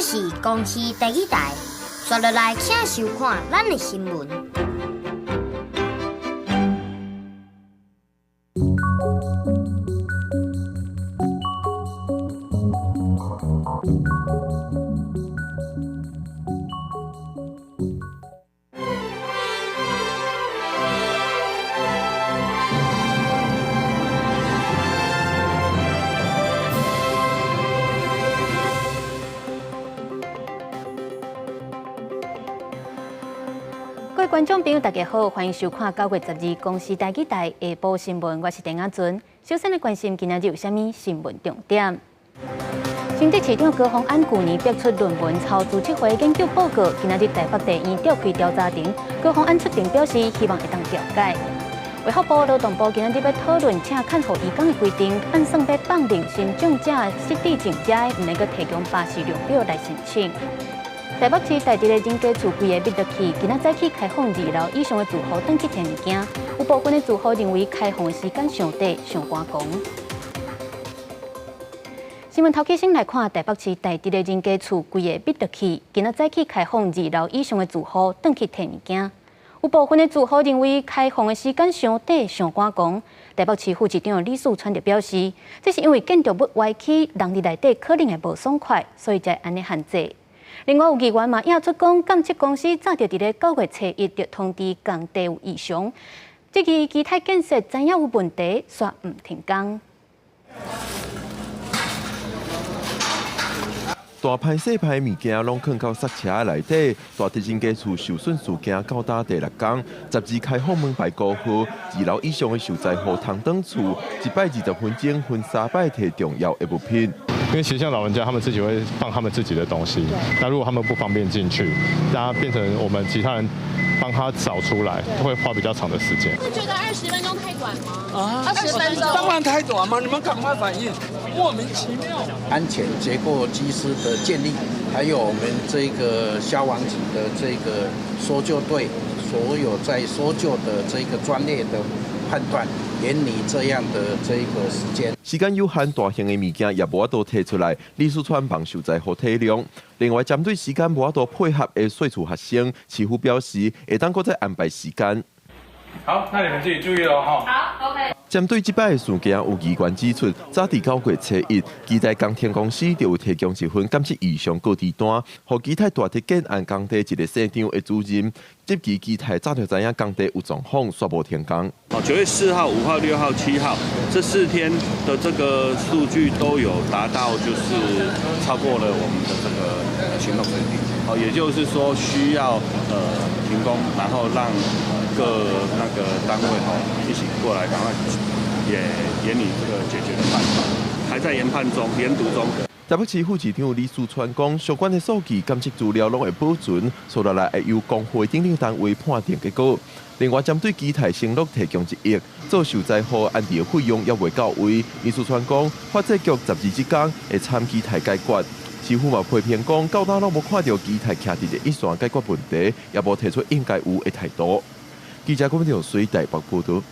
這是公視台語台，紲落來請收看咱的新聞。各位觀眾朋友，大家好，歡迎收看9月12公視台語台下晡新聞，我是鄭亞尊。首先來關心今仔日有啥物新聞重點。新竹市長高虹安舊年逼出論文抄資策會研究報告，今仔日台北地院召開調查庭，高虹安出庭表示希望會當調解。衛福部勞動部今仔日欲討論請看護移工的規定，按算欲放任身障者失智症者，毋免閣提供巴氏量表來申請。台北市大直的人家厝規个密落去，今仔早起開放二樓以上的住戶轉去提物件，有部分的住戶認為開放的時間傷短、傷趕狂。新聞頭起先來看台北市大直的人家厝規个密落去，今仔早起開放二樓以上的住戶轉去提物件，有部分的住戶認為開放的時間傷短、傷趕狂。台北市副市長李四川就表示，這是因為建築物歪曲，人佇內底可能會無爽快，所以才會按呢限制。另外有議員嘛，指出講，監測公司早就佇咧9月初一就通知工地有異常，這個基泰建設知影有問題，煞毋停工。大批細批物件攏囥到塞車內底，大直人家厝受損事件到今第六工，12開放門牌高號，二樓以上的受災戶通轉厝，一擺20分鐘分三擺提重要的物品。因為其實像老人家，他們自己會放他們自己的東西。那如果他們不方便進去，那變成我們其他人幫他找出來，會花比較長的時間。會覺得20分鐘太短嗎？啊，20分鐘當然太短嘛！你們趕快反應，莫名其妙。安全結構機師的建立，還有我們這個消防局的這個搜救隊，所有在搜救的這個專業的判斷。延擬這樣的這個時間，時間有限，大型的物件也無法度提出來。李四川望受災戶體諒。另外，針對時間無法度配合的稅厝學生，市府表示會當閣再安排時間。好，那你們自己注意咯，哈。好，OK。針對這擺的事件，有議員指出，早佇9月初一，基泰工程公司就有提供一份監測異常告知單，予基泰大直建案工地一个姓張的主任，質疑基泰早就知影工地有狀況，煞無停工。 9月4號、5號、6號、7號這4天的這個數據都有達到，就是超過了我們的這個行動水平。好，也就是說需要停工，然後讓各那個單位吼一起過來，趕快也研擬這個解決的辦法，還在研判中、研讀中。台北市副市長李四川講，相關的數據監測資料攏會保存，紲落來會由工會等等單位判定結果。另外，針對基泰承諾提供1億做受災戶安置的費用猶未到位，李四川講，發展局12這工會參基泰解決。市府嘛批評講，到今攏無看著基泰徛佇第一線解決問題，也無提出應該有的態度。記者郭文水台北報導。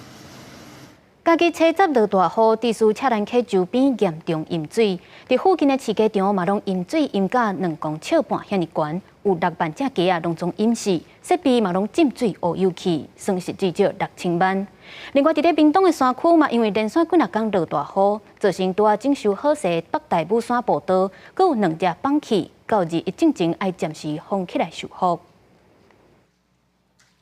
家己初十落大雨，致使赤蘭溪周邊嚴重淹水，佇附近的飼雞場嘛攏淹水淹甲2.5公尺遐爾懸，有6萬隻雞仔攏總淹死，設備嘛攏浸水烏有去，損失至少6000萬。另外，佇咧屏東的山區嘛，因為連續幾若工落大雨，造成拄仔整修好勢北大武山步道，閣有兩隻崩去，到21進前愛暫時封起來修復。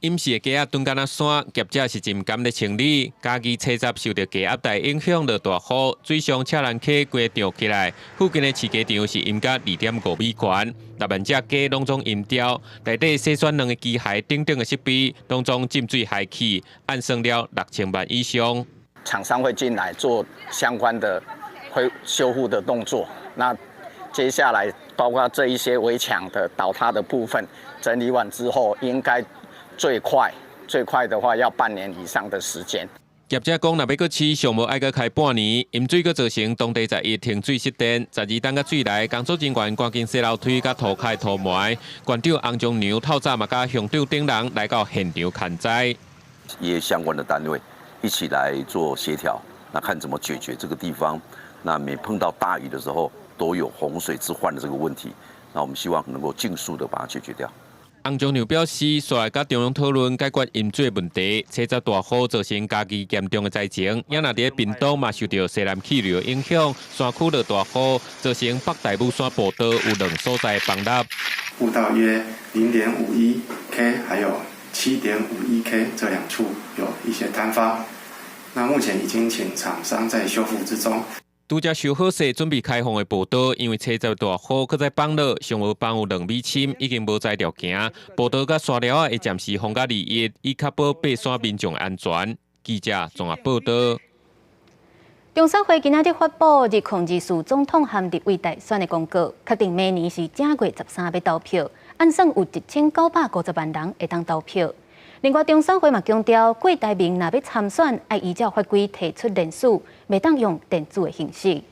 淹死的雞仔蹲敢若山，業者是真甘咧清理。嘉義初十受著低壓帶影響，落大雨，水上赤蘭溪規漲起來，附近的飼雞場是淹甲2.5米懸，6萬隻雞攏總淹掉。內底洗選卵的機械等等的設備，攏總浸水害去，按算了6000萬以上。廠商會進來做相關的恢修復的動作。那接下來包括這一些圍牆的倒塌的部分，整理完之後，應該最快最快的話要半年以上的時間。業者講，若欲閣飼，上無愛閣開半年。淹水閣造成當地11停水失電，12等甲水來，工作人員趕緊洗樓梯佮塗跤塗糜。縣長洪仲良透早嘛，佮鄉長等人來到現場勘災。約相關的單位一起來做協調，那看怎麼解決這個地方。那每碰到大雨的時候，都有洪水之患的這個問題。那我們希望能夠盡速的把它解決掉。洪仲諒表示，煞來佮中央討論解決淹水問題，車站大雨造成嘉義嚴重的災情，也若佇屏東嘛受著西南氣流影響，山區落大雨，造成北大武山步道有兩所在崩塌。步道約0.51 K，還有7.51 K 這兩處有一些坍方，那目前已經請廠商在修復之中。拄才修好勢，準備開放的步道，因為車站大雨，閣再崩落，上無崩有2米深，已經無材料行。步道佮山寮仔會暫時封到21，以確保爬山民眾安全。記者綜合報道。中選會今仔日發布2024總統和立委大選的公告，確定明年是正月13欲投票，按算有1950萬人會當投票。另外，中選會嘛強調，郭台銘若欲參選，愛依照法規提出聯署，袂當用電子的形式。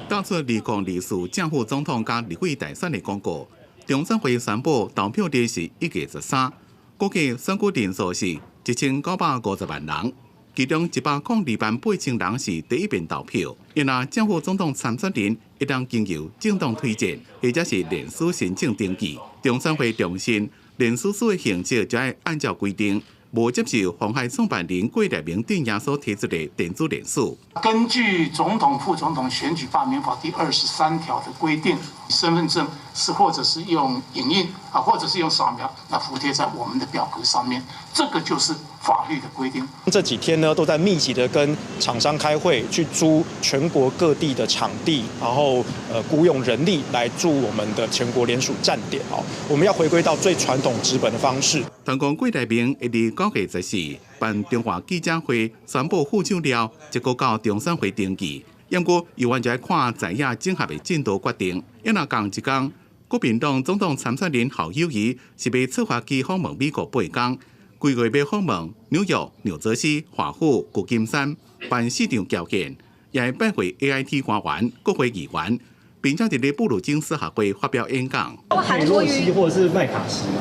當初2024正副總統佮立委大選的公告，中選會宣布投票日是1月13，估計選舉人數是1950萬人，其中102萬8千人是第一遍投票。因為正副總統參選人會當經由政黨推薦，或者是聯署申請登記。中選會重申，聯署書的形式就愛按照規定，無接受鴻海創辦人郭台銘等人所提出的電子聯署。根據總統、副總統選舉罷免法第23條的規定，身份證是或者是用影印啊，或者是用掃描，那附貼在我們的表格上面，這個就是法律的規定。這幾天呢，都在密集的跟廠商開會，去租全國各地的場地，然後僱用人力來駐我們的全國聯署站點。哦，我們要回歸到最傳統紙本的方式。傳講郭台銘會佇9月14辦中華記者會，宣布副手了，這個到中選會登記。不過，猶原就愛看在野整合的進度決定。因若仝一工，國民黨總統參選人侯友宜是欲策劃去訪問美國八工，規劃欲訪問紐約、紐澤西、華府、舊金山，辦四場僑見，也會拜會 AIT 官員、國會議員，並且佇咧布魯金斯學會發表演講。佩洛西或者是麥卡錫嗎？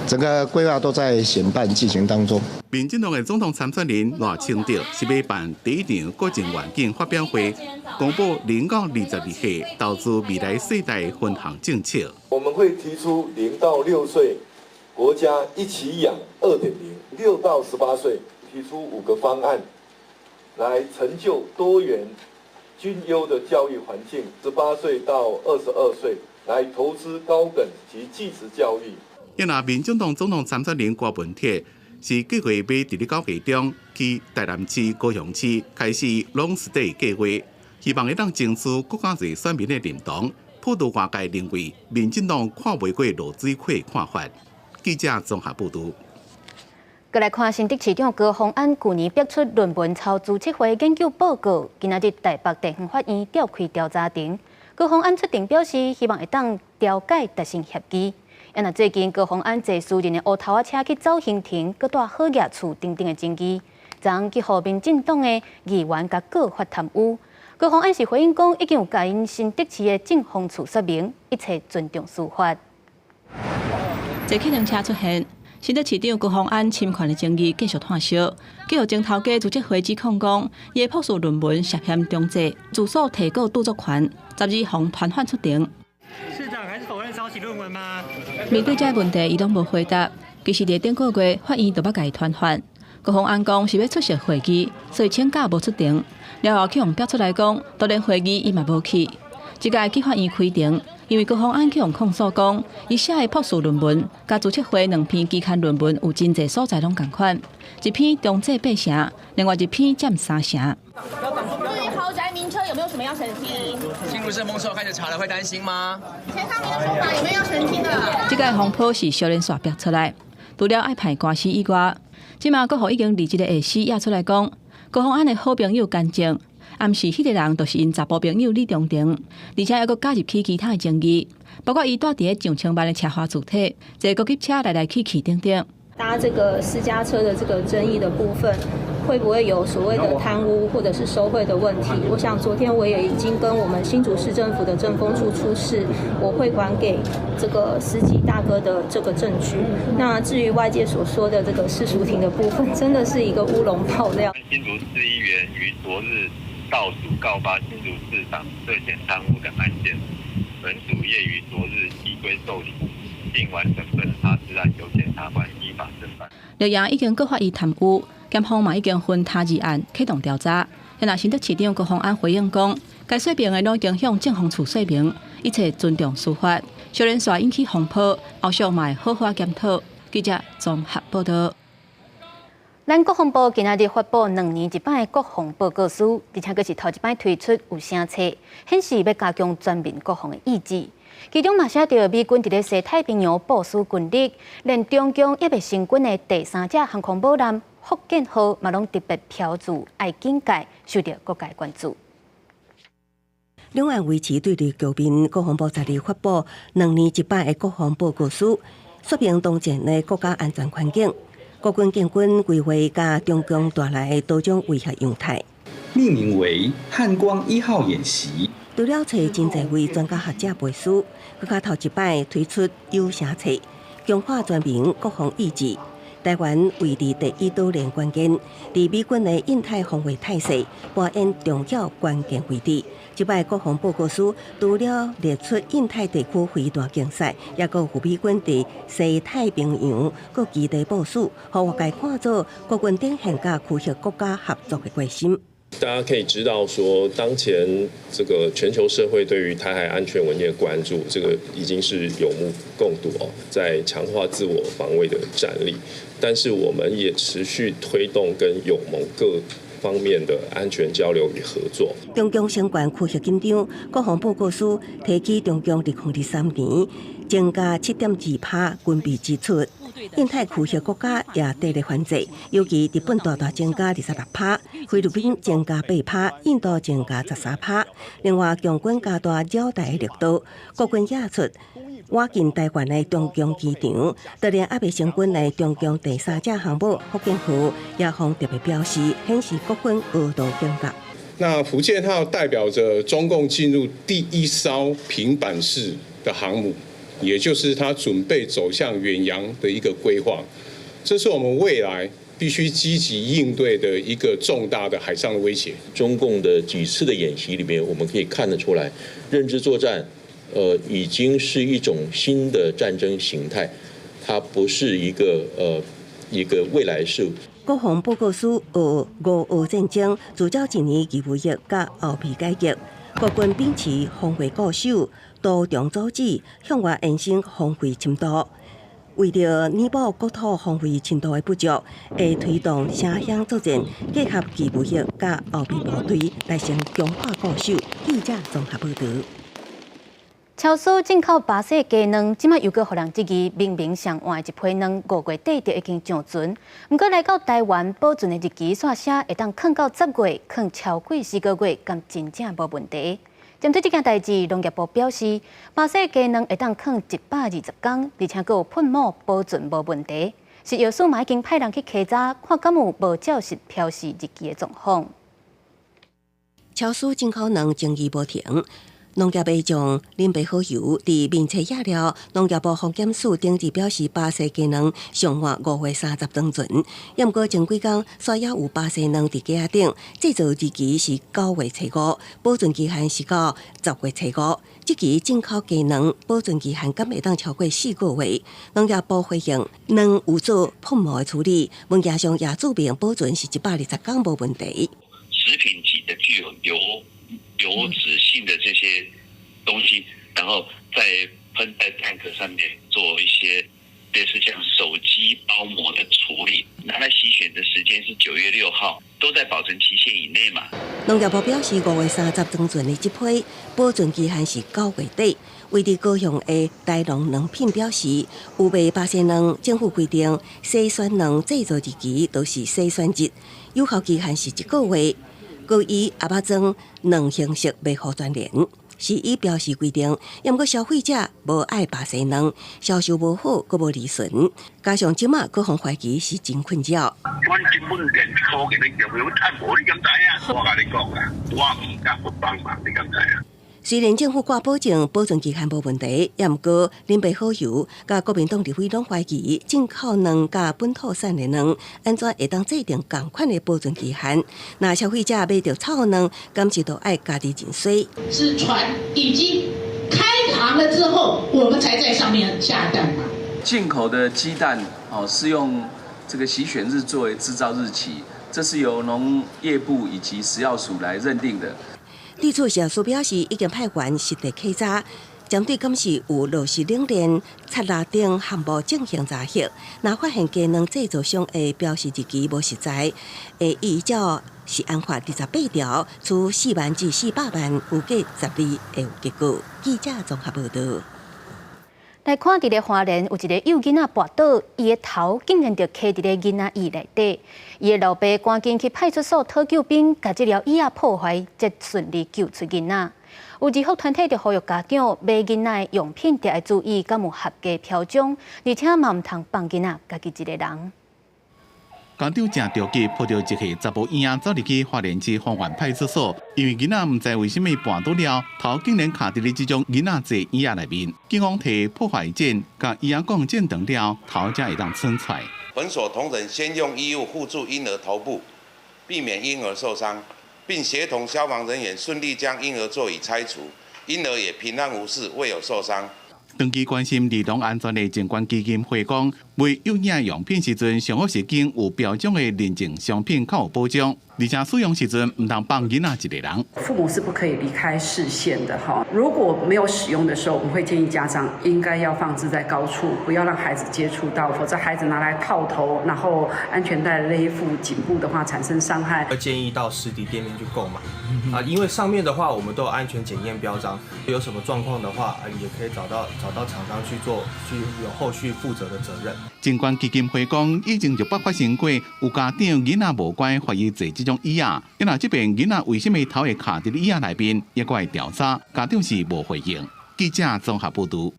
整個規劃都在選辦進行當中。民進黨的總統參選人賴清德是欲辦第一場國政願景發表會，公布0到22歲投資未來世代分項政策。我們會提出0到6歲國家一起養2.0，6到18歲提出5個方案，來成就多元均優的教育環境。18歲到22歲來投資高等及技職教育。因為民進黨總統參選人郭文鐵是計劃欲佇咧9月中去台南市、高雄市開始 Long Stay 計劃，希望會當爭取閣較濟選民的認同。普度外界認為民進黨看袂過落水溪的看法。記者綜合報導。閣來看新竹市長高虹安舊年逼出論文抄資策會研究報告，今仔日台北地方法院調開調查庭。高虹安出庭表示，希望會當調解達成協議。啊，若最近高虹安坐私人的烏頭仔車去走行程，閣帶好額厝等等的爭議，昨昏去予民進黨的議員共告發貪污。高虹安是回應講，已經有共𪜶新竹市的政風處說明，一切尊重司法。坐計程車出現，新竹市長高虹安侵權的爭議繼續湠燒，繼續前頭家資策會指控講，伊的博士論文涉嫌中介，自訴提告著作權，12予傳喚出庭。市長還是否認抄襲論文嗎？面對這個問題，伊攏無回答。其實佇頂個月，法院就欲共伊傳喚。高虹安講是欲出席會議，所以請假無出庭。了後去予逼出來講，當然會議伊嘛無去。這擺去法院開庭，因為高虹安去予控訴講，伊寫的博士論文佮資策會兩篇期刊論文有真濟所在攏仝款，一篇中制八成，另外一篇佔三成。對於豪宅名車有沒有什麼要澄清？新竹市風之後開始查了，會擔心嗎？錢康明的說法有沒有要澄清的？這個風波是小連續逼出來，除了愛派官司以外，這馬閣予已經離職的下司也出來講，高虹安的好朋友干政，暗示彼個人就是𪜶查埔朋友李中庭，而且猶閣加入起其他的爭議，包括伊蹛佇咧上千萬的奢華住宅，坐高級車來來去去等等。搭這個私家車的這個爭議的部分，會不會有所謂的貪污或者是收賄的問題？我想昨天我也已經跟我們新竹市政府的政風處出示我匯款給這個司機大哥的這個證據。那至於外界所說的這個世俗庭的部分，真的是一個烏龍爆料。新竹市議員於昨日盜署告發新竹市長涉嫌貪污等案件，本署業於昨日依規受理，並完成本查之案，由檢察官依法偵辦。綠營已經告發伊貪污，檢方嘛已經分他二案啟動調查。現在新竹市長高虹安回應講，該說明的攏已經向政風處說明，一切尊重司法。小連紲引起風波，後續嘛會好好檢討。記者綜合報道。咱國防部今仔日發布2年一擺的國防報告書，而且閣是頭一擺推出有聲冊，顯示欲加強全民國防的意志。其中嘛寫著美軍佇咧西太平洋部署軍力，連中共猶未成軍的第三隻航空母艦福建號嘛攏特別標註愛警戒，受著各界關注。兩岸維持對立局面，國防部12日發布2年一擺的國防報告書，說明當前的國家安全環境、國軍建軍規劃佮中共帶來的多種威脅樣態。命名為漢光一號演習。除了揣真濟位專家學者背書，閣較頭一擺推出有聲冊，強化全民國防意志。台灣位佇第一島鏈關鍵，佇美軍的印太防衛態勢扮演重要關鍵位置。這擺國防報告書除了列出印太地區飛彈競賽，抑閣有美軍佇西太平洋各基地部署，予外界看做國軍展現佮區域國家合作的決心。大家可以知道說，當前這個全球社會對於台海安全穩定的關注，這個已經是有目共睹哦，在強化自我防衛的戰力。但是我們也持續推動跟友盟各方面的安全交流與合作。中共相關區域緊張，國防報告書提起中共2023年增加7.2%軍備支出。印太區域國家也鼎力反制，尤其日本大大增加26%，菲律賓增加8%，印度增加13%。另外，共軍加大擾台力度，國軍演出倚近台灣的中共機場，就連猶未成軍的中共第三隻航母福建號也予特別標示，顯示國軍高度警覺。那福建號代表着中共進入第一艘平板式的航母，也就是它準備走向遠洋的一個規劃，這是我們未來必須積極應對的一個重大的海上的威脅。中共的幾次的演習裡面，我們可以看得出來，認知作戰，已經是一種新的戰爭形態，它不是一個未來式。國防報告書學烏俄戰爭，聚焦一年義務役佮後備改革，國軍秉持防衛固守、多重組織，向外延伸防衛深度。為著彌補國土防衛深度的不足，會推動城鄉作戰，結合義務役佮後備部隊，來成強化固守。記者綜合報導。超市進口巴西雞卵，這擺又閣予人質疑，明明上換的一批卵5月底就已經上船，毋過來到台灣保存的日期煞寫會當囥到10月，囥超過4個月，敢真正無問題？針對這件代誌，農業部表示，巴西雞卵會當囥120天，而且閣有噴膜保存無問題。食藥署嘛已經派人去稽查，看敢有無照實標示日期的狀況。超市進口卵爭議無停。農業部長林白好友佇面冊也了，農業部防檢署頂日表示，巴西雞卵上換5月30當船，猶毋過前幾工煞猶有巴西卵佇架仔頂，製造日期是9月初5，保存期限是到10月初5。這期進口雞卵保存期限敢會當超過4個月？農業部回應，卵有做噴膜的處理，文件上也註明保存是120天無問題。食品級的具有油脂性的這些東西，然後再噴在蛋殼上面做一些類似像手機包膜的處理。拿來洗選的時間是9月6號，都在保存期限以內嘛。農業部表示，5月30裝船的這批保存期限是9月底。位佇高雄的台農卵品表示，有賣巴西卵，政府規定篩選卵製造日期都是篩選日，有效期限是一個月。閣以盒仔裝卵形式賣予全聯，是依標示規定，毋過消費者無愛巴西卵，銷售無好，閣無利潤，加上這馬閣予懷疑是真困擾。阮根本連科技的用有趁無，你敢知影？我共你講啊，我毋敢不幫忙，你敢知影？雖然政府掛保證保存期限無問題，也毋過林北好友佮國民黨立委攏懷疑進口卵佮本土產的卵按怎會當制定仝款的保存期限？若消費者買著臭卵，敢是都愛家己認衰？是船已經開航了之後，我們才在上面下蛋嘛？進口的雞蛋哦，是用這個洗選日作為製造日期，這是由農業部以及食藥署來認定的。對此，食藥署表示已經派員實地稽查，針對敢是有落實冷鏈、擦蠟等項目進行查核。若發現雞卵製造商的標示日期無實在，會依照食安法28條，處4萬至400萬，預計12會有結果。記者綜合報導。來看，佇咧花蓮有一个幼囡仔跋倒，伊的頭竟然就卡佇咧囡仔椅內底。伊的老爸趕緊去派出所討救兵，共這條椅仔破壞，才順利救出囡仔。有兒福團體就呼籲家長買囡仔的用品，著愛注意敢有合格標章，而且嘛毋通放囡仔家己一个人。家長誠著急，抱著一歲查埔嬰仔走入去花蓮市豐原派出所，因為囡仔毋知為啥物跋倒了，頭竟然卡佇咧這種囡仔坐椅仔內面，警方提破壞剪，共椅仔摃剪斷了，頭才會當伸出來。本所同仁先用衣物護住嬰兒頭部，避免嬰兒受傷，並協同消防人員順利將嬰兒座椅拆除，嬰兒也平安無事，未有受傷。長期關心兒童安全的靜觀基金會講，買幼嬰用品時陣，上好是揀有標準的認證商品較有保障，而且使用時陣毋通放囡仔一個人。父母是不可以離開視線的哈。如果沒有使用的時候，我們會建議家長應該要放置在高處，不要讓孩子接觸到，否則孩子拿來套頭，然後安全帶勒縛頸部的話，產生傷害。會建議到實體店面去購買啊，因為上面的話，我們都有安全檢驗標章，有什麼狀況的話，也可以找到廠商去做，去有後續負責的責任。靜觀基金會講，以前就捌發生過有家長囡仔無乖，懷疑坐這種椅仔，因為這邊囡仔為啥物頭會卡佇椅仔內面，也閣會調查，家長是無回應。記者綜合報導。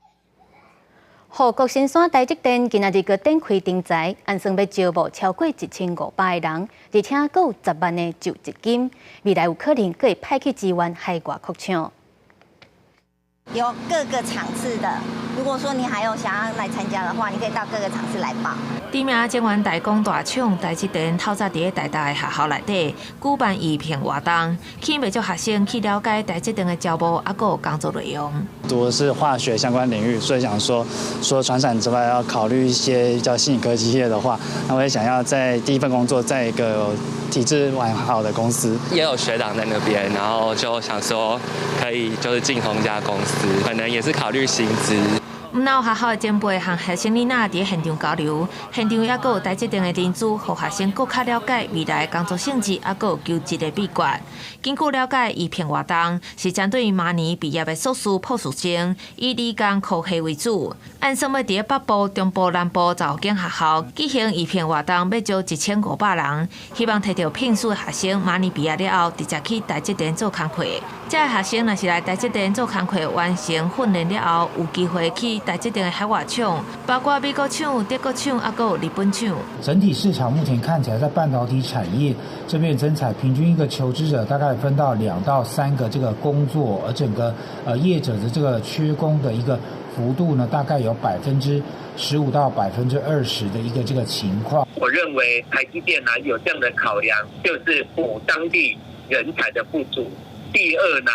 護國神山台積電今仔日閣展開徵才，按算欲招募超過1500個人，而且閣有10萬的就職金，未來有可能閣會派去支援海外擴廠。有各個場次的，如果說你還有想要來參加的話，你可以到各個場次來報。知名晶圓代工大廠台積電透早佇咧台大的學校內底舉辦預聘活動，吸引袂少學生去了解台積電的招募猶閣有工作內容。讀的是化學相關領域，所以想說除了傳產之外，要考慮一些比較新科技業的話，那我也想要在第一份工作在一個體制蠻好的公司。也有學長在那邊，然後就想說可以就是進同一家公司，可能也是考慮薪資。毋但有學校的前輩和學生囡仔佇現場交流，現場猶閣有台積電的人資，予學生閣較了解未來工作性質，猶閣有求職的秘訣。根據了解，預聘活動是針對明年畢業的碩士、博士生，以理工科系為主。按算欲佇咧北部、中部、南部15間學校舉行預聘活動，欲招1500人，希望提著聘書的學生，明年畢業了後，直接去台積電做工課。這个學生若是來台積電做工課，完成訓練了後，有機會去台積電的海外廠，包括美國廠、德國廠，猶閣有日本廠。整體市場目前看起來，在半導體產業這邊徵才，平均一個求職者大概分到2到3個這個工作，而整個業者的這個缺工的一個幅度呢，大概有15%到20%的一個這個情況。我認為台積電呢有這樣的考量，就是補當地人才的不足。第二呢，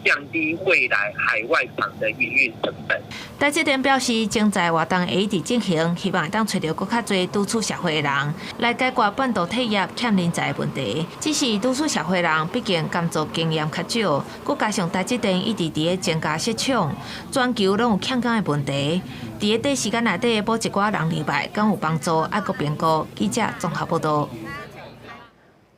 降低未來海外廠的營運成本。台積電表示，徵才活動會一直進行，希望會當揣著閣較濟拄出社會的人來解決半導體業欠人才的問題。只是拄出社會的人，畢竟工作經驗較少，閣加上台積電一直佇咧增加設廠，全球攏有欠工的問題。佇咧短時間內底補一寡人力來，敢有幫助？猶閣評估。記者綜合報導。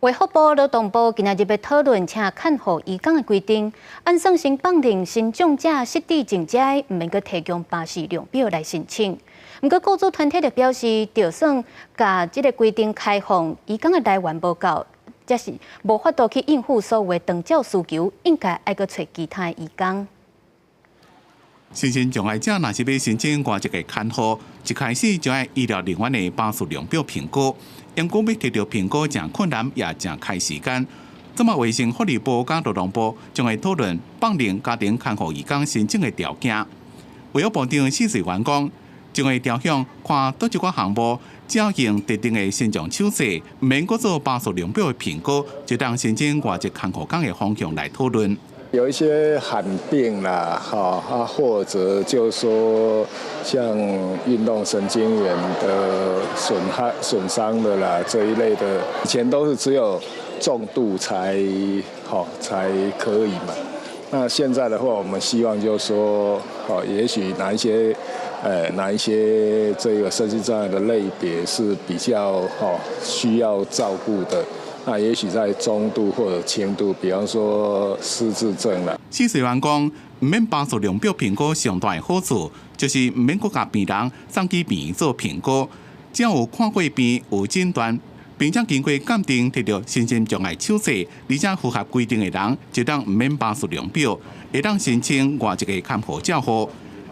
衛福部勞動部今仔日欲討論請看護移工的規定，按算先放任身障者、失智症者，毋免閣提供巴氏量表來申請。毋過僱主團體就表示，就算共這个規定開放，移工的來源無夠，才是無法度去應付所有的長照需求，應該愛閣揣其他的移工。身心障礙者若是欲申請外籍的看護，一開始就愛醫療人員的巴氏量表評估。毋過欲提著評估誠困難，也誠開時間。這馬衛生福利部佮勞動部將會討論放領家庭看護義工申請的條件。衛福部長許瑞元講，將會朝向看佗一寡項目，只要用特定的身障手冊，毋免閣做巴氏量表的評估，就當申請外籍看護工的方向來討論。有一些罕病啦，哈啊，或者就說像運動神經元的損害、損傷的啦，這一類的，以前都是只有重度才好才可以嘛。那現在的話，我們希望就是說，好，也許哪一些這個身心障礙的類別是比較好需要照顧的。那也許在中度或者輕度，比方說失智症啦。許瑞元講，毋免巴氏量表評估上大的好處，就是毋免閣共病人送去病院做評估，只要有看過病、有診斷，並且經過鑑定提著身心障礙手冊，而且符合規定的人，就當毋免巴氏量表，會當申請外籍的看護照護。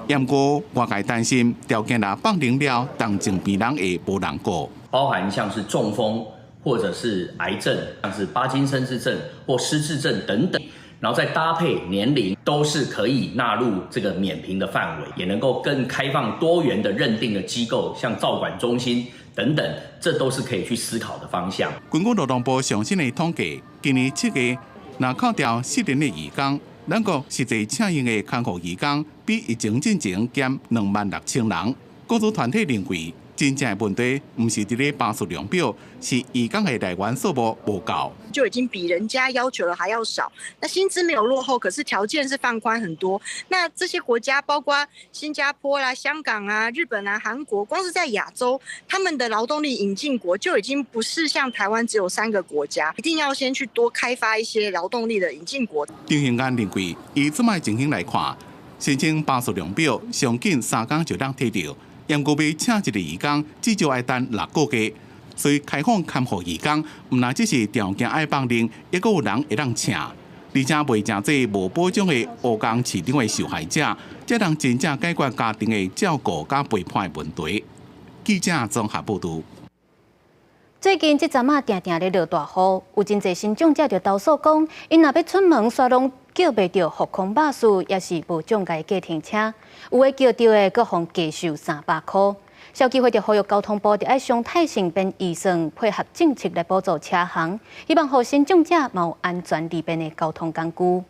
毋過外界擔心條件若放寬了，重症病人會無人顧。包含像是中風，或者是癌症，像是巴金森氏症或失智症等等，然後再搭配年齡，都是可以納入這個免評的範圍，也能夠更開放多元的認定的機構，像照管中心等等，這都是可以去思考的方向。根據勞動部上新的統計，今年7月，若扣掉失能的義工，咱國實際請用的看護義工比疫情進前減26,000人。雇主團體認為，真正的問題毋是佇咧巴氏量表，是義工的來源數目無夠，就已經比人家要求的還要少。那薪資沒有落後，可是條件是放寬很多。那這些國家，包括新加坡啦、香港啊、日本啊、韓國，光是在亞洲，他們的勞動力引進國就已經不是像台灣只有三個國家，一定要先去多開發一些勞動力的引進國。張興安認為，以這擺情形來看，申請巴氏量表上緊3工就當提著。毋過欲請一個義工，至少愛等6個月，所以開放看護義工，毋但只是條件愛放寬，抑閣有人會當請，而且袂成做無保障的烏工市場的受害者，才能真正解決家庭的照顧佮陪伴的問題。記者綜合報導。最近這陣仔定定咧落大雨，有真濟身障者就投訴講，𪜶若欲出門，煞攏叫袂著復康巴士，抑是無障礙計程車，有的叫著的，閣予人加收300箍。消基會就呼籲交通部著愛常態性編預算，配合政策來補助車行，希望予身障者嘛有安全利便的交通工具。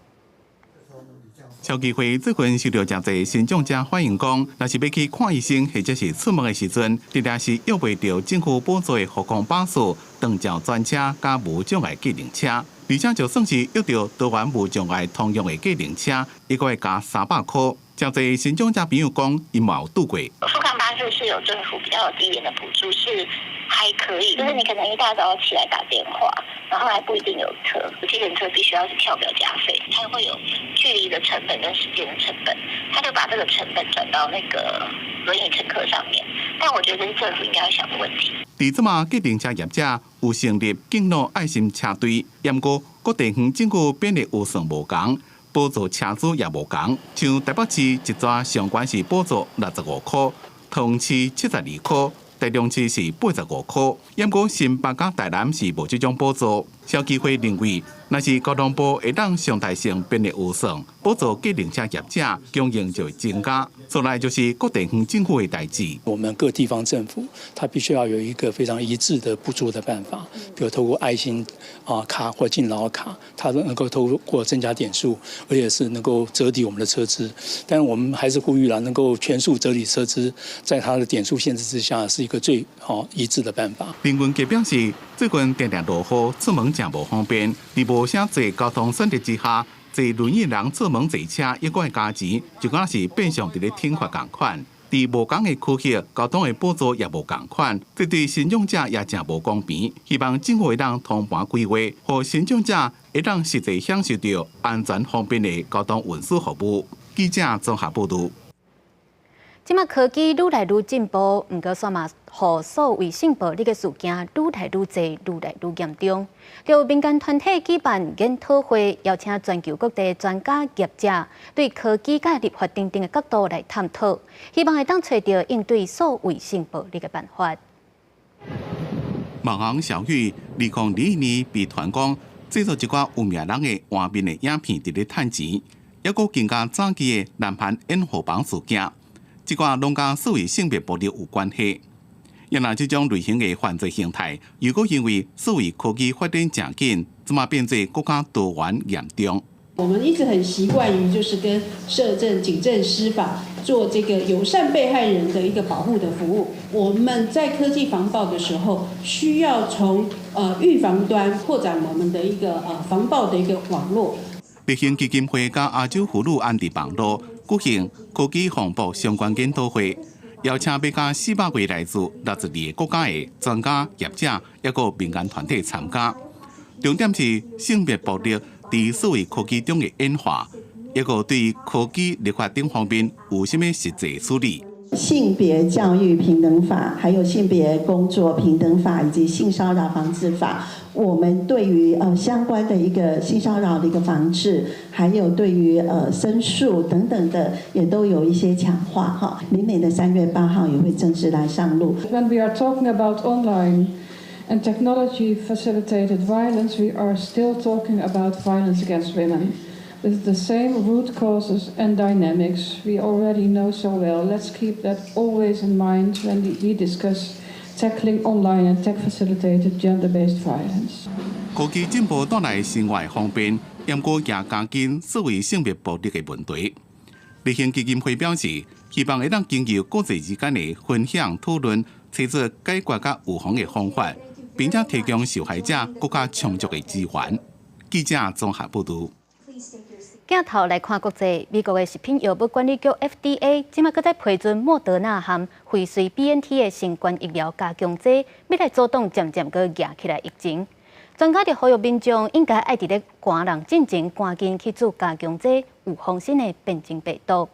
消基會最近收著誠濟身障者反映講，若是欲去看醫生或者是出門的時陣，定定是約袂著政府補助的復康巴士、長照專車佮無障礙計程車，而且就算是約著多元無障礙通用的計程車，一個會加300箍。誠濟身障者朋友講，𪜶嘛有拄過。復康巴士是有政府比較有低廉的補助，是還可以，就是你可能一大早起來打電話，然後還不一定有車，計程車必須要是跳表加費，它會有距離的成本跟時間的成本，他就把這個成本轉到那個輪椅乘客上面。但我覺得這是政府應該要想的問題。佇這馬計程車業者有成立敬老愛心車隊，毋過各地方政府編的預算無仝，補助車資也無仝。像台北市一逝上懸是補助65箍，桃園市72箍，台中市是85箍，毋過新北佮台南是無這種補助。消基會認為，若是交通部會當常態性編列預算，補助計程車業者，供應就會增加。再來就是各地方政府的代誌。我們各地方政府，它必須要有一個非常一致的補助的辦法，比如透過愛心啊卡或敬老卡，它能夠透過增加點數，而且是能夠折抵我們的車資。但我們還是呼籲啦，能夠全數折抵車資，在它的點數限制之下，是一個最好一致的辦法。林文杰表示，最近定定落雨，出門誠無方便，佇無啥濟交通選擇之下，坐輪椅人出門坐車，抑閣愛加錢，就敢若是變相佇咧懲罰仝款。佇無仝的區域，交通的補助也無仝款，這對身障者也誠無公平。希望政府會當通盤規劃，予身障者會當實際享受著安全方便的交通運輸服務。記者綜合報導。這馬科技愈來愈進步，毋過煞嘛，予數位性暴力的事件愈來愈濟，愈來愈嚴重。就有民間團體舉辦研討會，邀請全球各地專家學者，對科技佮立法等等的角度來探討，希望會當揣著應對數位性暴力的辦法。網紅小玉2021年被傳講。製作一寡有名人的畫面的影片佇咧趁錢，抑閣更加早期的南韓煙火榜事件，這寡攏佮數位性別暴力有關係。也若這種類型的犯罪形態，如果因為數位科技發展誠緊，這馬變做閣較多元嚴重。我們一直很習慣於就是跟社政、警政、司法做這個友善被害人的一個保護的服務。我們在科技防暴的時候，需要從預防端擴展我們的一個防暴的一個網絡。立行基金會佮亞洲婦女安置網路舉行科技防暴相關研討會。邀請欲加400位來自62個國家的專家、業者，抑閣民間團體參加。重點是性別暴力佇數位科技中的演化，抑閣對科技立法等方面有啥物實際處理。性別教育平等法，還有性別工作平等法以及性騷擾防治法，我們對於相關的一個性騷擾的一個防治，還有對於申訴等等的，也都有一些強化哈。明年的3月8號也會正式來上路。 When we are talking about online and technology facilitated violence, we are still talking about violence against women, with the same root causes and dynamics we already know so well. Let's keep that always in mind when we discuss tackling online and tech-facilitated gender-based violence. 科技進步帶來生活方便，毋過也加緊數位性別暴力的問題。立行基金會表示，希望會當經由國際之間的分享討論，揣出解決佮預防的方法，並且提供受害者閣較充足的資源。記者綜合報導。鏡頭來看國際，美國的食品藥物管理局 FDA 這馬閣再批准莫德納和輝瑞 BNT 的新冠疫苗加強劑，欲來阻擋漸漸閣夯起來疫情。專家就呼籲民眾應該愛佇咧寒人進前趕緊去注加強劑，預防新的變種病毒。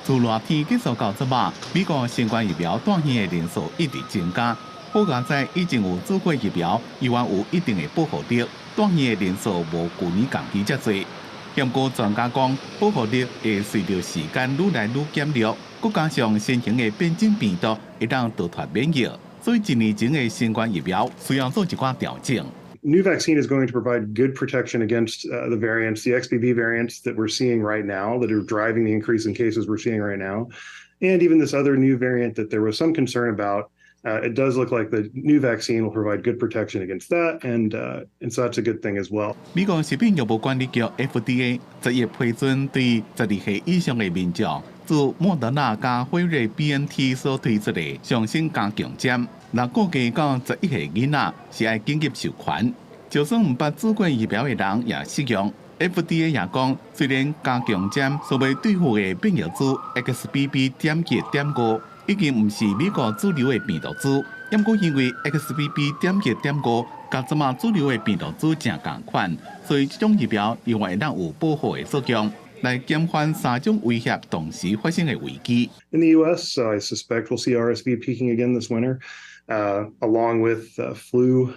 自熱天結束到這馬，美國新冠疫苗打針的人數一直增加。好佳哉已經有注過疫苗，依然有一定的保護力，打針的人數無舊年仝期遮濟。不過專家講，保護力會隨著時間愈來愈減弱，閣加上新型的變種病毒會當逃脫免疫，所以一年前的新冠疫苗需要做一寡調整。 New vaccine is going to provide good protection against the variants, the XBB variants that we're seeing right now, that are driving the increase in cases we're seeing right now, and even this other new variant that there was some concern about. It does look like the new vaccine will provide good protection against that, and so that's a good thing as well. 美國食品藥物管理局 FDA 11日批准對12歲以上的民眾注莫德納佮輝瑞 BNT 所推出的上新加強針，若估計到11歲囡仔是愛緊急授權，就算毋捌注過疫苗的人也適用。FDA 也講，雖然加強針所欲對付的變異株 XBB.1.5已經毋是美國主流的病毒株，毋過因為 XBB.1.5佮這馬主流的病毒株誠仝款，所以這種疫苗依然會當有保護的作用，來減緩三種威脅同時發生的危機。 In the U.S., I suspect we'll see RSV peaking again this winter, along with flu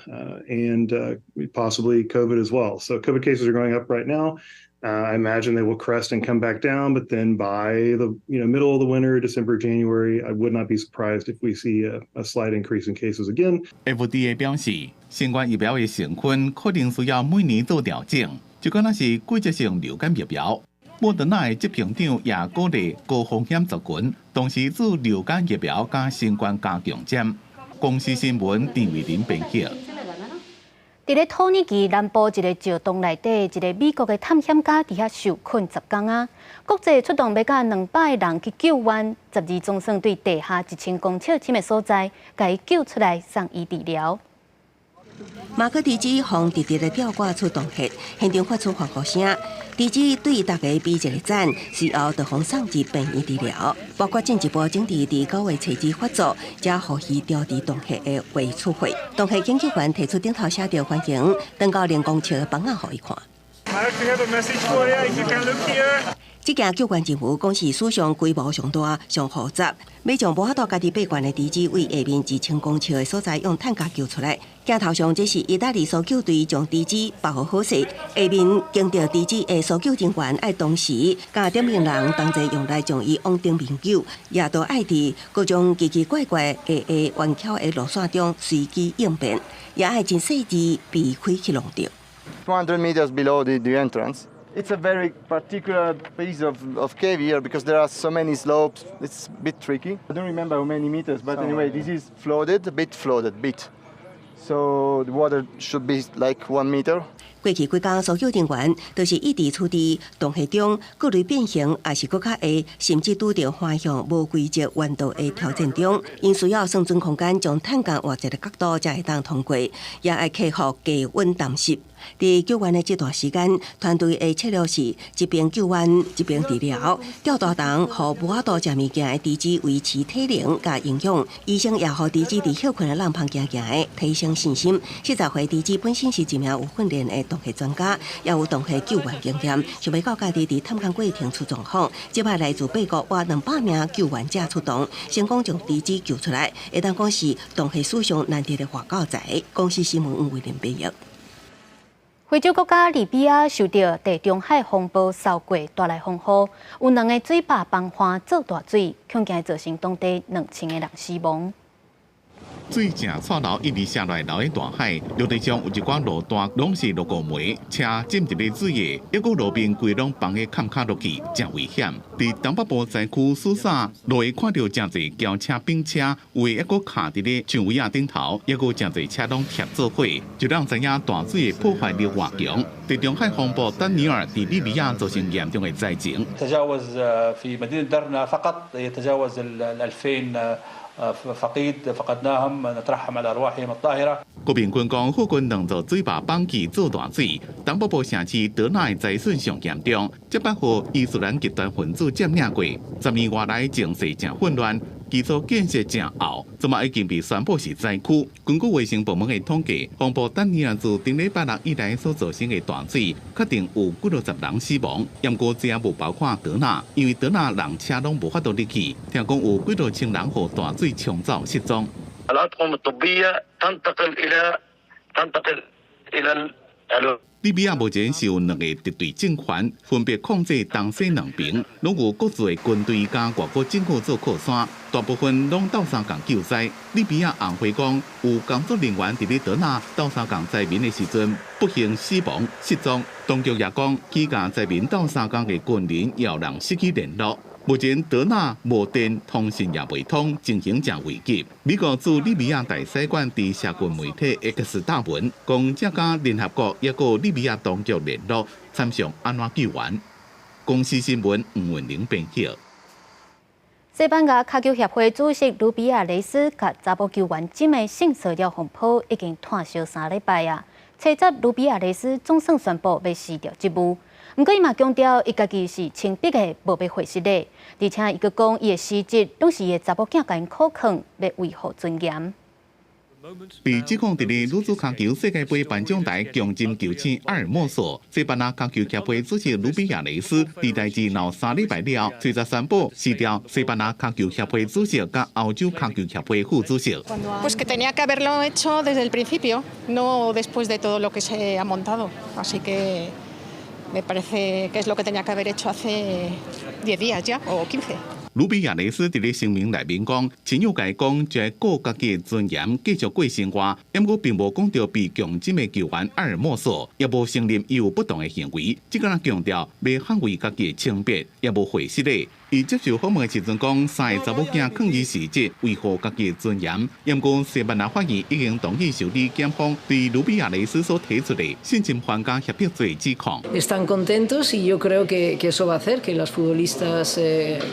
and possibly COVID as well. So COVID cases are going up right now. I imagine they will crest and come back down, but then by the middle of the winter, December, January, I would not be surprised if we see a slight increase in cases again. FDA 表示，新冠疫苗的成分可能需要每年做調整，就敢若是季節性流感疫苗。莫德納的執行長也鼓勵高風險族群同時注流感疫苗佮新冠加強針。公視新聞陳慧琳編輯。佇咧土耳其南部一個石洞內底，一個美國的探險家佇遐受困10工啊！國際出動欲共200個人去救援，12總算對地下1000公尺深的所在，共伊救出來送醫治療。馬克迪茲予直直的吊掛出洞穴，現場發出歡呼聲。迪茲對大家比一個讚，隨後就予送入病院治療。包括進一步整治佇9月初二發作，才予伊調離洞穴的畫出會。洞穴研究員提出頂頭寫著歡迎，長到2公尺的枋仔予伊看。 I actually have a message for you. If you can look here. 這件救援任務講是史上規模上大、上複雜，欲將無法度家己爬懸的豬隻對下面1000公尺的所在用擔架救出來。鏡頭上這是意大利搜救隊將豬隻包好好勢，下面驚著豬隻的搜救人員愛同時佮頂面人同齊用力將伊往頂面救，也都愛佇各種奇奇怪怪的的彎曲的路線中隨機應變，也愛真細緻避開去弄著。 200 meters below the entrance. It's a very particular piece of cave here because there are so many slopes. It's a bit tricky. I don't remember how many meters, but anyway, this is flooded, a bit flooded, bit. So the water should be like 1 meter. 過去幾工，搜救人員都是一直處佇洞穴中，各類變形，抑是閣較會，甚至拄著橫向無規則彎道的挑戰中，𪜶需要算準空間，將擔架換一个角度才會當通過，也愛克服低溫澹濕。佇救援的這段時間，團隊的策略是一邊救援一邊治療，吊大筒予無法度食物件的豬隻維持體能佮營養。醫生也予豬隻佇歇睏的籠旁行行的提升信心。40歲豬隻本身是一名有訓練的洞穴專家，也有洞穴救援經驗，想袂到家己佇探勘過程出狀況，這擺來自八國倚200名救援者出動，成功將豬隻救出來，會當講是洞穴史上難得的活狗仔。公視新聞吳偉林編譯。非洲國家利比亞受著地中海風暴掃過帶來風雨，有兩个水壩崩岸做大水，恐驚造成當地2000个人死亡。水正掣流，一直瀉落來流佇大海。陸地上有一寡路段攏是落過梅，車浸佇咧水下，抑閣路邊規攏崩去崁跤落去，誠危險。佇東北部災區蘇薩，路會看著誠濟轎車、冰車，有的抑閣卡佇咧樹圍仔頂頭，抑閣誠濟車攏疊做伙，就讓知影大水的破壞力偌強。地中海風暴丹尼爾佇利比亞造成嚴重的災情。 تجاوز في مدينة درنا فقط يتجاوز ال 2000 فقيد فقدناهم نترحم على أرواحهم الطاهرة。國民軍講，附近兩座水壩崩起做大水，東北部城市德納的災損上嚴重，這擺予伊斯蘭極端分子佔領過，10年外來情勢誠混亂，基礎建設誠漚，這馬已經被宣布是災區。根據衛生部門的統計，風暴丹尼爾自頂禮拜六以來所造成的大水，確定有幾落十人死亡。毋過這也無包括德納，因為德納人車攏無法度入去，聽講有幾落千人予大水沖走失蹤。 الأطقم الطبية تنتقل إلى تنتقل إلى 利比亞目前是有兩个敵對政權，分別控制東西兩邊，攏有各自的軍隊佮外國政府做靠山，大部分攏鬥相共救災。利比亞紅會講，有工作人員佇咧德納鬥相共災民的時陣，不幸死亡失蹤。當局也講，去共災民鬥相共的軍人也有人失去聯絡。目前德納無電，通訊也袂通，情形誠危急。美國駐利比亞大使館佇社群媒體 X 貼文，講正佮聯合國抑閣利比亞當局聯絡，參詳按怎救援。公視新聞吳文玲編譯。西班牙跤球協會主席盧比亞雷斯共查某球員針的性騷擾風波已經湠燒3禮拜啊。初十盧比亞雷斯總算宣布欲辭掉職務。毋過伊嘛強調，伊家己是清白的，無欲回失禮。而且伊閣講，伊的辭職攏是伊的查某囝共𪜶苦勸，欲維護尊嚴。被指控佇咧女子跤球世界盃頒獎台強針球星阿爾莫索，西班牙跤球協會主席盧比亞雷斯，佇代誌鬧3禮拜了，隨即宣布辭掉西班牙跤球協會主席佮歐洲跤球協會副主席。 Pues que tenía que haberlo hecho desde el principio, no después de todo lo que se ha montado. Así que me parece que es lo que tenía que haber hecho hace 10 días ya, o 15. 盧比亞雷斯佇咧聲明內面講，親友共伊講，就愛顧家己的尊嚴，繼續過生活。毋過並無講著被強針的球員阿爾莫索，也無承認伊有不當的行為，只敢若強調欲捍衛家己的清白，也無回失禮。伊接受訪問的時陣講，三个查某囝勸伊辭職，維護家己的尊嚴。毋過西班牙法院已經同意受理檢方對盧比亞雷斯所提出的性侵犯佮脅迫罪指控。 Están contentos y yo creo que eso va a hacer que las futbolistas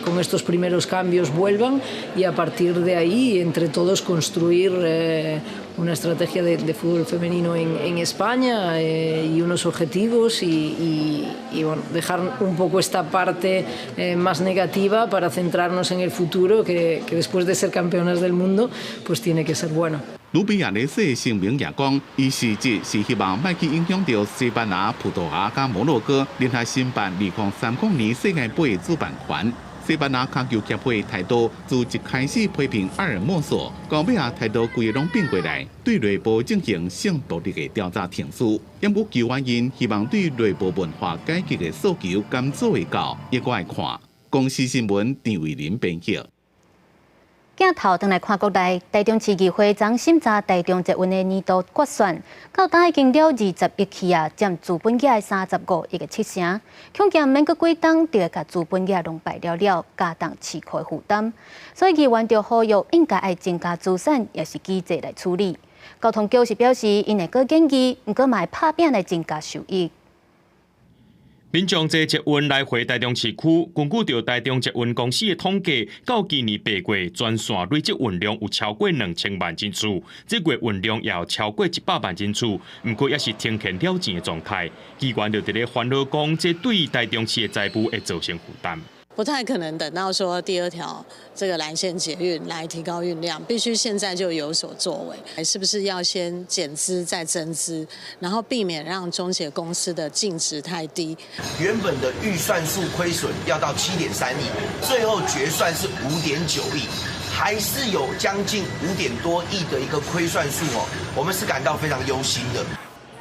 con estos primeros cambios vuelvan y a partir de ahí entre todos construir una estrategia de fútbol femenino en España y unos objetivos y, bueno, dejar un poco esta parte más negativa para centrarnos en el futuro que después de ser campeonas del mundo pues tiene que ser bueno. 魯比亞雷斯聲明也講，伊實質是希望莫去影響著西班牙、葡萄牙佮摩洛哥聯合申辦2030年世界盃的主辦權。西班牙跤球協會態度自一開始批評阿爾莫索，到尾仔態度規个攏變過來，對內部進行性暴力的調查程序。毋過球員𪜶希望對內部文化改革的訴求敢做會到，猶閣愛看。公視新聞陳慧琳編輯。鏡頭轉來看國內，台中市議會昨審查台中捷運的年度決算，到今已經了20億去啊，佔資本額的35億的七成。恐驚免閣幾冬就會共資本額攏敗了了，加重市庫的負擔。所以議員就呼籲應該愛增加資產，抑是舉債來處理。交通局是表示，𪜶會閣研議，毋過嘛會拍拚來增加收益。民眾坐捷運來回台中市區，根據著台中捷運公司的統計，到今年8月，全線累積運量有超過2000萬人次，這月運量也有超過100萬人次，毋過猶是呈現了錢的狀態。議員就佇咧煩惱講，這對台中市的財務會造成負擔。不太可能等到說第二條這個藍線捷運來提高運量，必須現在就有所作為。是不是要先減資再增資，然後避免讓中捷公司的淨值太低？原本的預算數虧損要到7.3億，最後決算是5.9億，還是有將近5點多億的一個虧算數哦，我們是感到非常憂心的。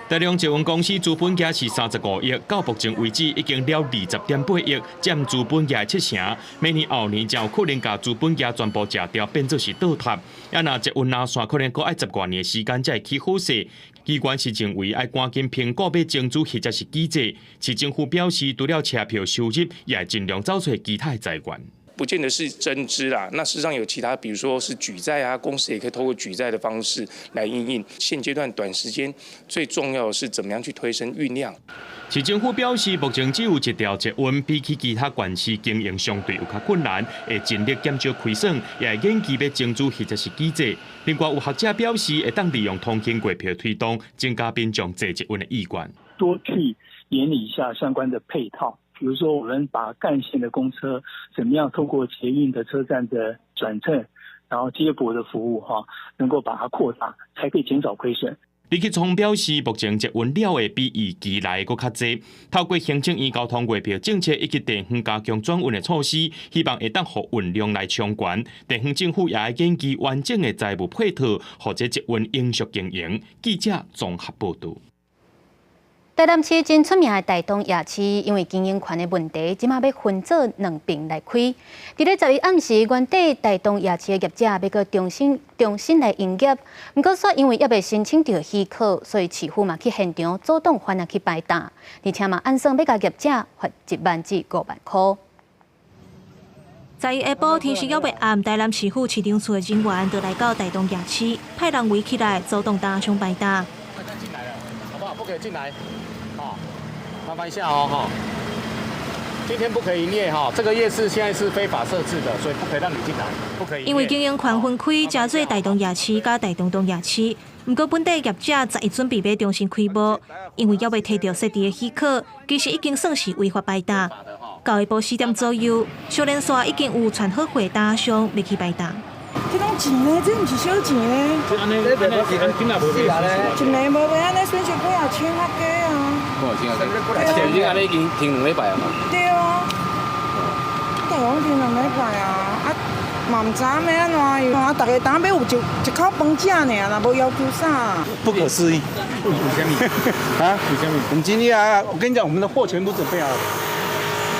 台中捷運公司資本額是35億，到目前為止已經了20.8億，佔資本額七成。明年後年才有可能共資本額全部食掉，變做是倒貼。啊，若捷運藍線可能閣愛十外年時間才會起好勢。機關是認為愛趕緊評估欲增資或者是舉債。市政府表示，除了車票收入，也會盡量找揣其他的財源。不見得是增資啦，那事實上有其他，比如說是舉債啊，公司也可以透過舉債的方式來因應。現階段短時間最重要的是怎麼樣去推升運量。市政府表示，目前只有一條捷運，比起其他縣市經營相對有較困難，會盡力減少虧損，也會研議欲增資或者是舉債。另外有學者表示，會當利用通勤月票推動，增加民眾坐捷運的意願。多去研擬一下相關的配套。比如說，我們把幹線的公車怎麼樣透過捷運的車站的轉乘，然後接駁的服務，哈，能夠把它擴大，才可以減少虧損。李克聰表示，目前捷運了的比預期來閣較濟。透過行政院交通月票政策以及地方加強轉運的措施，希望會當予運量來衝懸。地方政府也愛研究完整的財務配套，予這捷運永續經營。記者綜合報導。台南市真出名的大東夜市，因為經營權的問題，這馬欲分做兩爿來開。佇咧11暗時，原底大東夜市的業者欲閣重新來營業，毋過煞因為猶未申請著許可，所以市府嘛去現場阻擋販仔去擺檔，而且嘛按算欲共業者罰1萬至5萬箍。11下晡天色猶未暗，台南市府市長處的人員就來到大東夜市，派人圍起來阻擋檔商擺檔。進來了，好不好？不可以進來。麻煩一下哦，哈，今天不可以營業哈，這個夜市現在是非法設置的，所以不可以讓你進來，不可以。因為經營權分開，成做大東夜市佮大東東夜市。毋過本地業者11準備欲重新開幕，因為猶未提著設置的許可，其實已經算是違法擺檔。到下晡4點左右，小連線已經有傳好貨檔商欲去擺檔。這攏錢呢？這毋是小錢呢。一暝無賣按呢，損失幾仔千較低啊。幾仔千？啊，已經按呢已經停兩禮拜啊嘛。對啊。大講停兩禮拜啊，啊，嘛毋知影欲按怎樣啊，逐家當欲有一口飯食爾，若無要求啥。不可思議。為什麼？啊？為什麼？我們今天啊，我跟你講，我們的貨全部準備好了，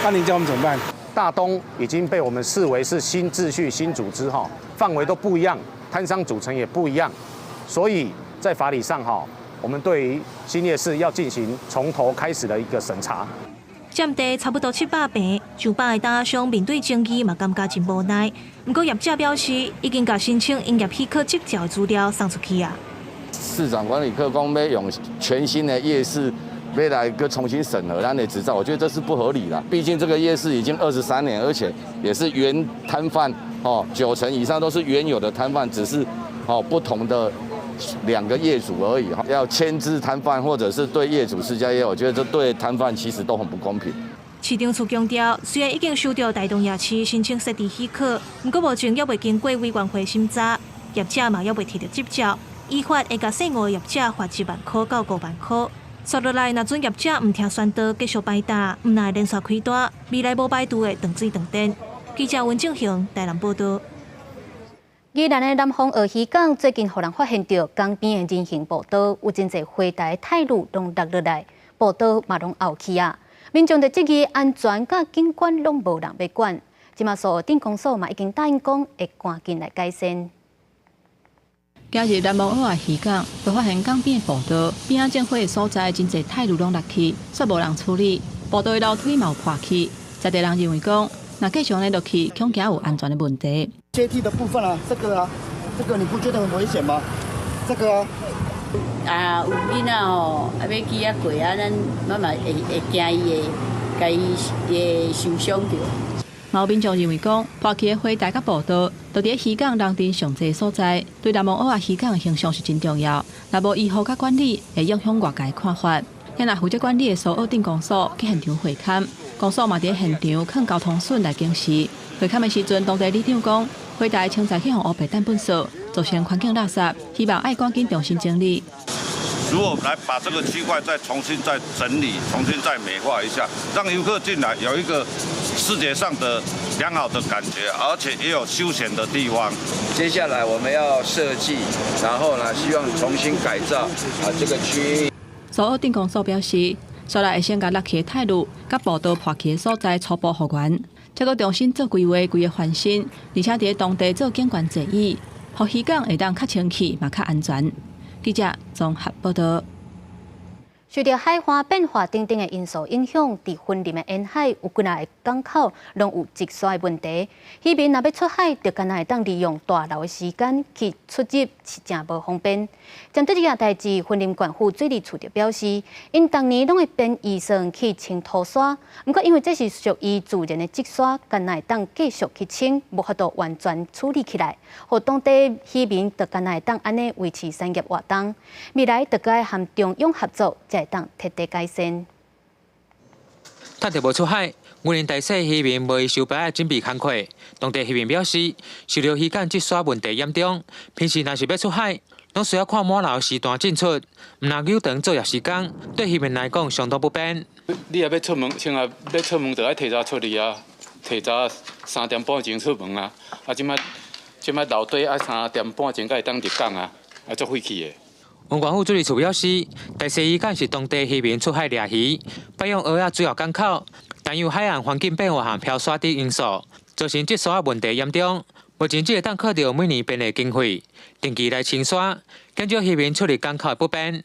那你叫我們怎麼辦？大東已經被我們視為是新秩序、新組織哈，範圍都不一樣，攤商組成也不一樣，所以在法理上哈，我們對於新夜市要進行從頭開始的一個審查。佔地差不多700坪，上百个檔商面對爭議嘛，感覺真無奈。毋過業者表示，已經共申請營業許可執照的資料送出去啊。市場管理科講欲用全新的夜市。欲來閣重新審核咱的執照，我覺得這是不合理的。畢竟這個夜市已經23年，而且也是原攤販哦，9成以上都是原有的攤販，只是哦不同的兩個業主而已。要牽制攤販，或者是對業主施加壓，我覺得這對攤販其實都很不公平。市長處強調，雖然已經收到大東夜市申請設置許可，毋過目前猶未經過委員會審查，業者嘛猶未提著執照，依法會共細五業者罰1萬箍到5萬箍。紲落來，若準業者毋聽宣導，繼續擺搭，毋但會連續開單，未來無排除會斷水斷電。記者溫正雄台南報導。宜蘭的南方澳漁港最近予人發現著港邊的人行步道有真濟花台苔鷺攏落落來，步道嘛攏凹去啊！民眾就質疑安全佮景觀攏無人欲管。這馬蘇澳鎮公所嘛已經答應講會趕緊來改善。今日南澳仔漁港，就發現港邊的步道邊仔種花的所在，真濟苔鷺攏落去，煞無人處理，步道的樓梯嘛有破去。在地人認為講，若繼續按呢落去，恐驚有安全的問題。階梯的部分啊，這個啊，這個你不覺得很危險嗎？這個啊，啊有囡仔吼，啊欲去遐過啊，咱嘛嘛會會驚伊會共伊會受傷著。嘛有民眾認為講，破去的花台佮步道，都佇漁港人陣上濟所在，對南澳仔漁港的形象是真重要。若無維護佮管理，會影響外界看法。遐若負責管理的蘇澳鎮公所去現場會勘，公所嘛佇現場囥交通筍來警示。會勘的時陣，當地里長講，花台清早去予烏白擲糞掃，造成環境垃圾，希望愛趕緊重新整理。如果來把這個區塊再重新再整理，重新再美化一下，讓遊客進來有一個視覺上的良好的感覺，而且也有休閒的地方。接下來我們要設計，然後呢，希望重新改造啊這個區域。蘇澳鎮公所表示，將來會先共落去的苔鷺佮步道破去的所在初步復原，再閣重新做規劃、規個翻新，而且佇當地做景觀座椅，予漁港會當較清氣，嘛較安全。記者綜合報導。受著海岸變化等等的因素影響，佇雲林的沿海有幾若个港口攏有積沙的問題。漁民若欲出海，就干焦會當利用大流的時間去出入，是誠無方便。針對這件代誌，雲林縣府水利處就表示，𪜶逐年攏會編預算去清土沙，毋過因為這是屬於自然的積沙，干焦會當繼續去清，無法度完全處理起來，予當地漁民就干焦會當按呢維持產業活動。未來就該和中央合作，才會當徹底改善。趁著無出海，雲林大細漁民無收擺仔準備工課。當地漁民表示，受著漁港積沙問題嚴重，平時若是欲出海，攏需要看滿流時段進出，毋通扭長作業時間，對漁民來講相當不便。你若欲出門，像啊欲出門，就愛提早出去啊，提早3點半鐘出門啊。啊，這擺這擺樓底愛3點半鐘才會當入港啊，啊足費氣的。雲縣府水利處表示，大細漁港是當地漁民出海掠魚、保養蚵仔主要港口，但由海岸環境變化和漂沙等因素，造成積沙問題嚴重。目前只會當靠著每年編的經費，定期來清沙，減少漁民出入港口的不便。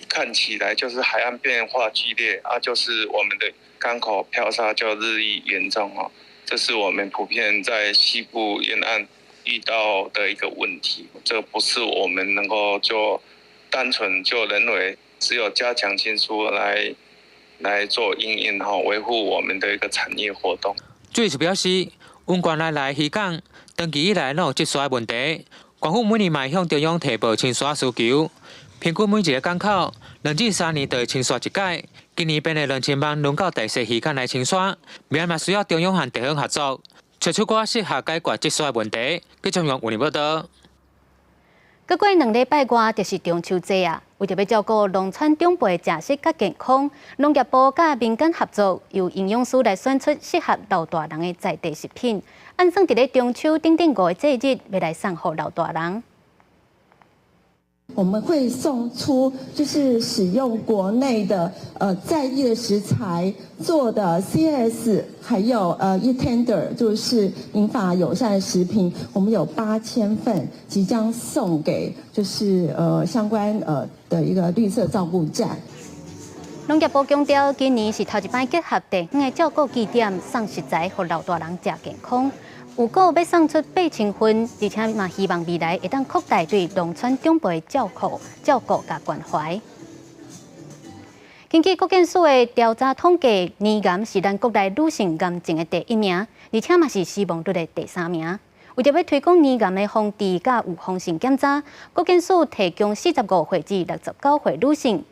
看起來就是海岸變化劇烈啊，就是我們的港口漂沙就日益嚴重哦，這是我們普遍在西部沿岸遇到的一個問題，這不是我們能夠就單純就認為只有加強清疏來做因應哈，維護我們的一個產業活動。水利處表示，雲縣內內漁港長期以來攏有積沙的問題，縣府每年嘛會向中央提報清沙需求，平均每一個港口2至3年就會清沙一擺。今年編了2000萬，輪到大細漁港來清沙，未來嘛需要中央和地方合作，揣出較適合解決積沙的問題。記者用雲林報導。閣過2禮拜外就是中秋節啊！為著欲照顧農村長輩食食較健康，農業部佮民間合作，由營養師來選出適合老大人的在地食品，按算佇咧中秋頂頂五个節日，欲來送予老大人。我們會送出，就是使用國內的在地的食材做的 CS，還有eTender，就是銀髮友善食品，我們有8000份，即將送給就是相關的一個綠色照顧站。農業部強調，今年是頭一擺結合地方的照顧據點，送食材予老大人食健康。有閣欲送出8000份，而且嘛希望未來會當擴大對農村長輩照顧、照顧佮關懷。根據國健署的調查統計，乳癌是咱國內女性癌症的第一名，而且嘛是死亡率的第三名。為著欲推廣乳癌的防治佮預防性檢查，國健署提供45歲至69歲女性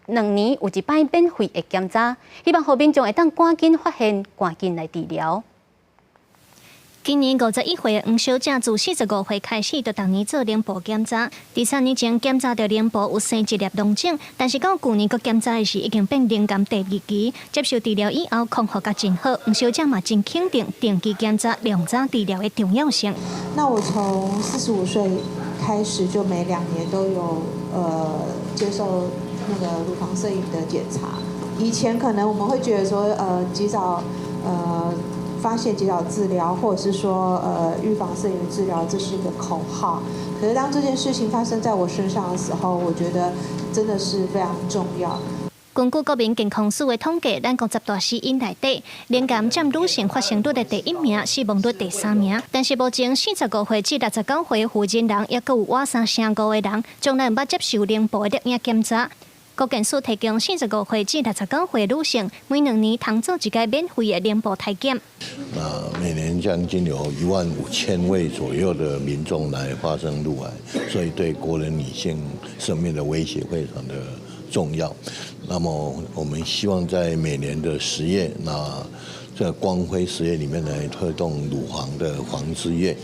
，2年有一擺免費的檢查，希望予民眾會當趕緊發現，趕緊來治療。今年51歲的黃小姐自45歲開始，就逐年做顱部檢查。佇3年前檢查著顱部有生一粒囊腫，但是到舊年閣檢查的時，已經變乳癌第二期。接受治療以後，康復甲真好。黃小姐嘛真肯定定期檢查、量早治療的重要性。那我從45歲開始，就每2年都有接受那個乳房攝影的檢查。以前可能我們會覺得說，及早發現及早治療，或者是說，預防勝於治療，這是一個口號。可是當這件事情發生在我身上的時候，我覺得真的是非常重要。根據國民健康署的統計，咱國十大死因內底，乳癌佔女性發生率的第一名，死亡率第三名。但是目前45歲至69歲婦人人，抑閣有倚三成五的人，從來毋捌接受顱部的攝影檢查。國健署提供45歲至69歲女性，每2年通做一擺免費的顱部體檢。那每年將近有1萬5千位左右的民眾來發生乳癌，所以對國人女性生命的威脅非常的重要。那麼我們希望在每年的10月，那這個光輝十月裡面來推動乳房的防治月。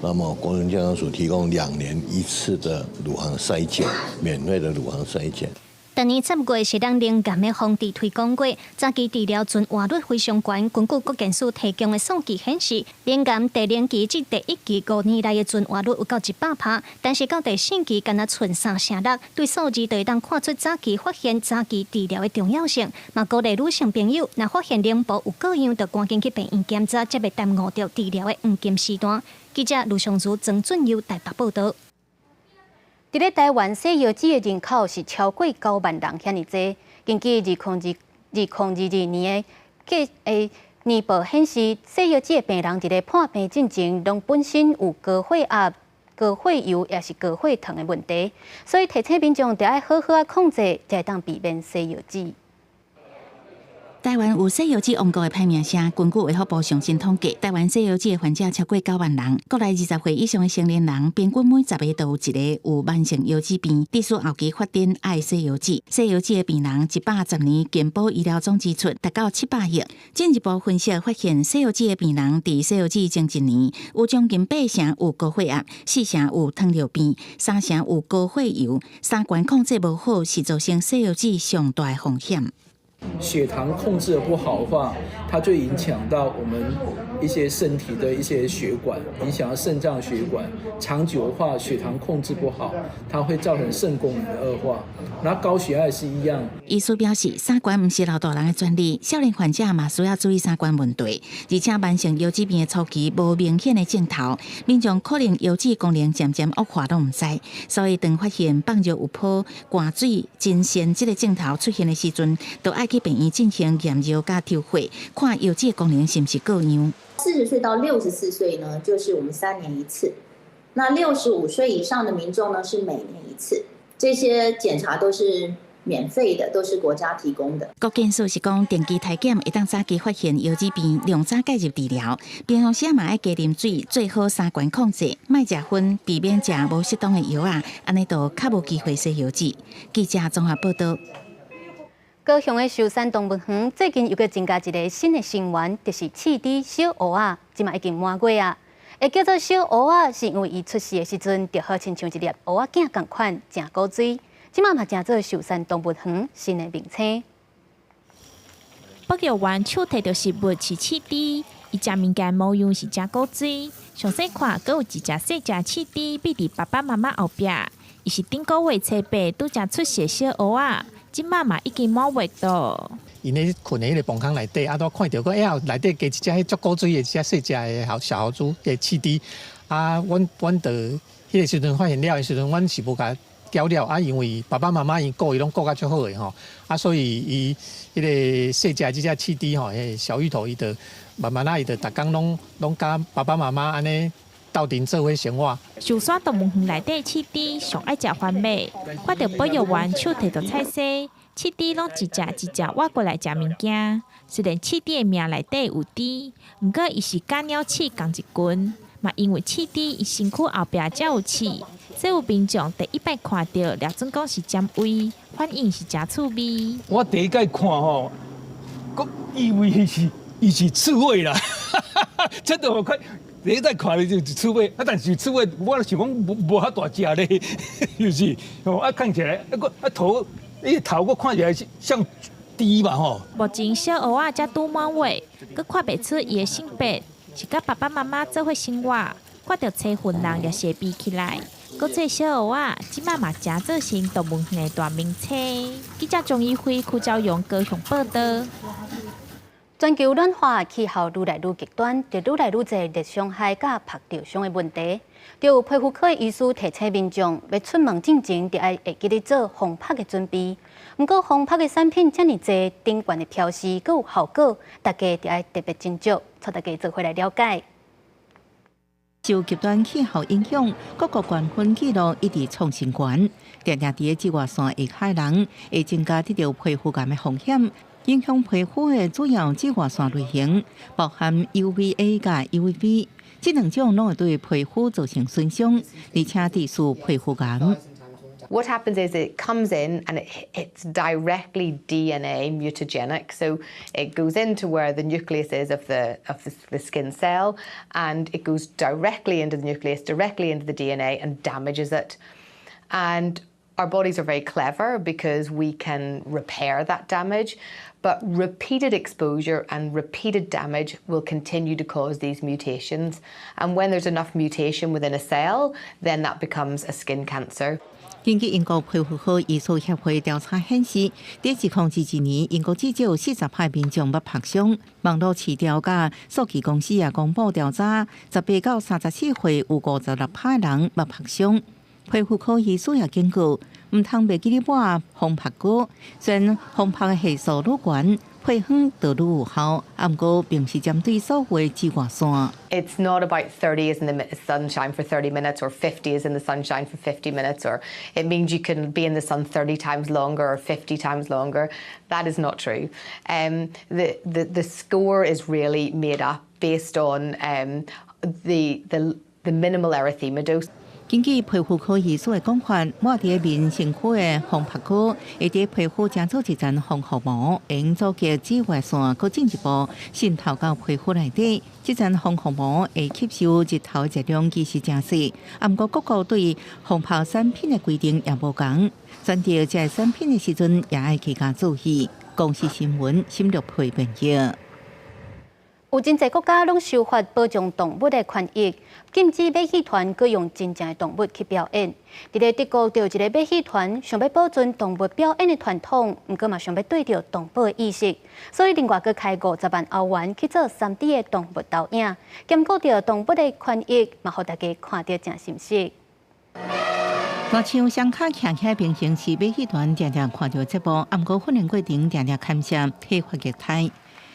那麼國民健康署提供2年一次的乳房篩檢，免費的乳房篩檢。逐年10月是咱乳癌的防治推廣月，早期治療存活率非常懸。根據國健署提供的數據顯示，乳癌第零期至第一期5年內的存活率有到100%，但是到第四期干焦賰3成6。對數字就會當看出早期發現、早期治療的重要性。嘛，鼓勵女性朋友，若發現顱部有過樣，就趕緊去病院檢查，才袂耽誤著治療的黃金時段。記者盧尚如、曾俊佑台北報導。佇咧台灣，洗腰子的人口是超過9萬人，遐爾濟。根據2022年的計年報顯示，洗腰子的病人佇咧破病進前，攏本身有高血壓、高血油，抑是高血糖的問題，所以提醒民眾著愛好好仔控制，才會當避免洗腰子。台灣有洗腰子王國的歹名聲，根據衛福部上新統計，台灣洗腰子的患者超過9萬人。國內20歲以上的成年人，平均每10個就有一個有慢性腰子病，致使後期發展愛洗腰子。洗腰子的病人，110年健保醫療總支出達到700億。進一步分析發現，洗腰子的病人佇洗腰子前一年，有將近八成有高血壓，四成有糖尿病，三成有高血油，三高控制無好，是造成洗腰子上大的風險。血糖控制得不好的話，它就影響到我們一些身體的一些血管，影響到腎臟血管。長久的話，血糖控制不好，它會造成腎功能的惡化。那高血壓也是一樣。醫師表示，三高毋是老大人的專利，少年患者嘛需要注意三高問題。而且慢性腰子病的初期無明顯的症頭，民眾可能腰子功能漸漸惡化攏毋知。所以當發現放尿有泡、寒水、真鮮這个症頭出現的時陣，就愛去病院進行驗尿佮抽血，看腰子的功能是毋是過樣。40歲到64歲呢，就是我們3年一次；那65歲以上的民眾呢，是每年一次。這些檢查都是免費的，都是國家提供的。國健署是講，定期體檢會當早期發現腰子病，量早介入治療。平常時嘛愛加啉水，做好三高控制，莫食薰，避免食無適當的藥仔，按呢就較無機會洗腰子。記者綜合報導。高雄的壽山動物園最近又閣增加一个新的成員，就是刺豬小烏仔，這馬已經滿月啊。會叫做小烏仔，是因為伊出世的時陣，就好親像一粒烏仔囝仝款，誠古錐。這馬嘛成做壽山動物園新的名稱。保育員手提著食物飼刺豬，伊食物件模樣是誠古錐。上細看，閣有一隻細隻刺豬，覕佇爸爸媽媽後壁。伊是頂個月初八拄才出世小烏仔。這馬嘛已經滿月囉。𪜶咧睏佇彼个磅空內底，啊，拄看著講，哎呀，內底加一隻彼足古錐的一隻細隻的猴小豪豬的刺豬。啊，阮就彼个時陣發現了的時陣，阮是無共攪了啊，因為爸爸媽媽𪜶顧伊攏顧甲足好的吼，啊，所以伊彼个細隻這隻刺豬吼，彼个小芋頭伊就慢慢仔伊就逐工攏佮爸爸媽媽按呢鬥陣做伙生活。壽山動物園內底刺豬上愛食番麥，看著保育員手提著菜踅，刺豬攏一隻一隻倚過來食物件。雖然刺豬的名內底有豬，毋過伊是佮鳥鼠仝一群，嘛因為刺豬伊身軀後壁才有刺，所以有民眾第一擺看著，掠準講是占位，反應是誠趣味。我第一擺看吼，閣以為伊是刺蝟啦，真的我看。第一擺看著就是刺蝟，啊，但是刺蝟我想講無無遐大隻咧，是不是？哦，啊，看起來啊閣啊頭，伊頭閣看起來像豬嘛吼。目前小蚵仔才拄滿月，閣看袂出伊的性別，是佮爸爸媽媽做伙生活，看著車糞人也是會避起來。國際小蚵仔，這擺嘛成做成動物園的大明星。記者鍾怡輝、柯昭陽高雄報導。全球暖化，氣候愈來愈極端，就愈來愈濟熱傷害佮曝著傷的問題。就有皮膚科的醫師提醒民眾，欲出門進前，就愛會記得做防曝的準備。毋過防曝的產品遮爾濟，頂懸的標示閣有效果，大家就愛特別斟酌，帶大家做伙來了解。受極端氣候影響，各國高溫紀錄一直創新高，定定佇紫外線下跤人會增加得著皮膚癌的風險。影響皮膚的主要紫外線類型包含 UVA 佮 UVB，這兩種攏會對皮膚造成損傷，而且致使皮膚癌。 What happens is it comes in and it's directly DNA mutagenic. So it goes into where the nucleus is of the skin cell and it goes directly into the nucleus, directly into the DNA and damages it. And our bodies are very clever because we can repair that damage, but repeated exposure and repeated damage will continue to cause these mutations. And when there's enough mutation within a cell, then that becomes a skin cancer. 根據英國皮膚科醫師協會調查顯示，佇2022年，英國至少40%民眾捌曝傷。網路市調佮數據公司也公布調查，18到34歲有56%人捌曝傷。皮膚科醫師也警告，毋通袂記得抹防曝膏，雖然防曝的係數愈懸，配方就愈有效，毋過並毋是針對所有的紫外線。 It's not about 30 is in the sunshine for 30 minutes or 50 is in the sunshine for 50 minutes, or it means you can be in the sun 30 times longer or 50 times longer. That is not true. The score is really made up based on the minimal erythema dose. 根據皮膚科醫師的講法，抹佇面身軀的防曝膏，會佇皮膚成做一層防護膜，會用阻隔紫外線，閣進一步滲透到皮膚內底。這層防護膜會吸收日頭熱量，其實誠細。毋過各國對防曝產品的規定也無仝，選擇這个產品的時陣也愛加加注意。公視新聞沈玉佩編譯。有真濟國家攏修法保障動物的權益，禁止馬戲團閣用真正的動物去表演。佇咧德國，就有一个馬戲團想欲保存動物表演的傳統，毋過嘛想欲綴著動保的意識，所以另外閣開50萬歐元去做3D 的動物投影，兼顧著動物的權益，嘛予大家看著誠心適。大象雙跤徛起來平衡是馬戲團定定看著節目，毋過訓練過程定定牽涉體罰虐待。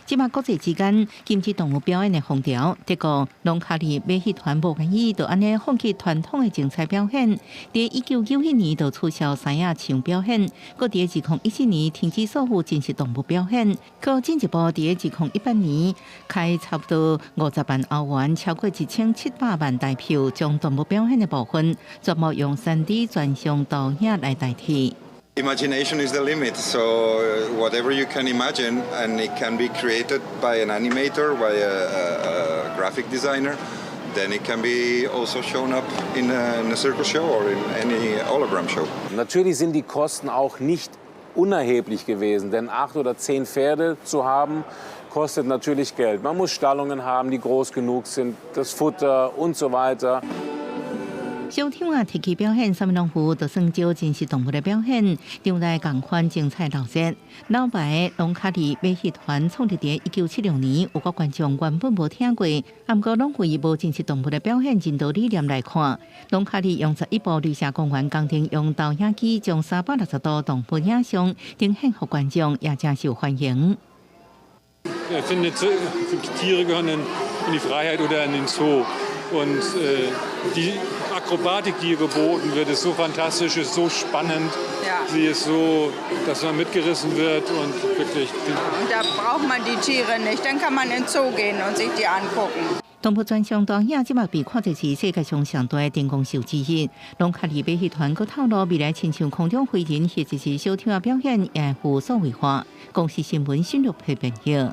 這馬國際之間禁止動物表演的風潮，德國隆卡利馬戲團無願意就按呢放棄傳統的精彩表演。佇1991年就取消獅仔象表演，閣佇2014年停止所有真實動物表演，閣進一步佇2018年開差不多50萬歐元，超過1700萬台票，將動物表演的部分全部用3D 全像投影來代替。 Imagination is the limit, so whatever you can imagine, and it can be created by an animator, by a graphic designer, then it can be also shown up in a circus show or in any hologram show. Natürlich sind die Kosten auch nicht unerheblich gewesen, denn 8 oder 10 Pferde zu haben, kostet natürlich Geld. Man muss Stallungen haben, die groß genug sind, das Futter und so weiter. 小丑仔提起表演，啥物攏有，就算少真實動物的表演，場內仝款精彩鬧熱。老牌隆卡利馬戲團創立佇1976年，有個觀眾原本無聽過，毋過攏為無真實動物的表演真多理念來看。隆卡利用11部綠色公園工程，用投影機將360度動物影像呈現予觀眾，也誠受歡迎。 Ich finde, Tiere gehören in die Freiheit oder in den Zoo. Und die Akrobatik, die hier geboten wird, ist so fantastisch, ist so spannend. Sie ist so, dass man mitgerissen wird und wirklich. Und da braucht man die Tiere nicht, dann kann man in den Zoo gehen und sich die angucken. 動物全像投影這馬被看作是世界上上大的燈光秀之一。隆卡利馬戲團閣透露，未來親像空中飛人或者是小丑仔表演，也會數位化。公視新聞新錄配編譯。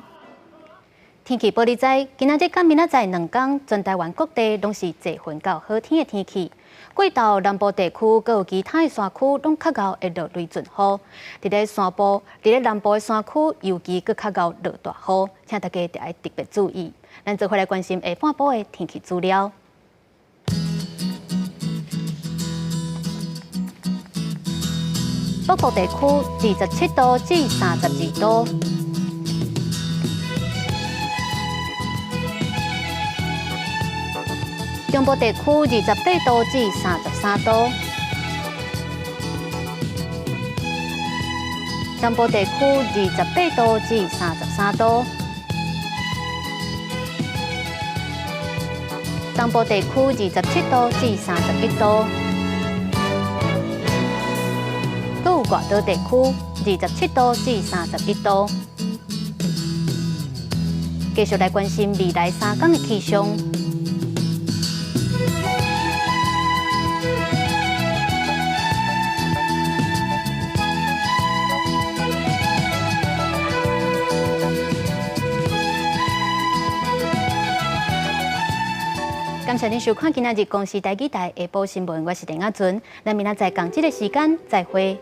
天氣報你知，今仔日佮明仔載兩工，全台灣各地攏是濟雲到好天的天氣。過晝南部地區閣有其他的山區攏較𠢕會落雷陣雨。佇咧山部，佇咧南部的山區，尤其閣較𠢕落大雨，請大家著愛特別注意。咱做伙來關心下半晡的天氣資料。北部地區27度至32度。中部地區28度至33度，南部地區28度至33度，東部地區27度至31度，閣有外島地區27度至31度。繼續來關心未來三天的氣象。感謝您收看今仔日公視台語台下晡新聞，我是陳亞純，咱明仔載仝這个時間再會。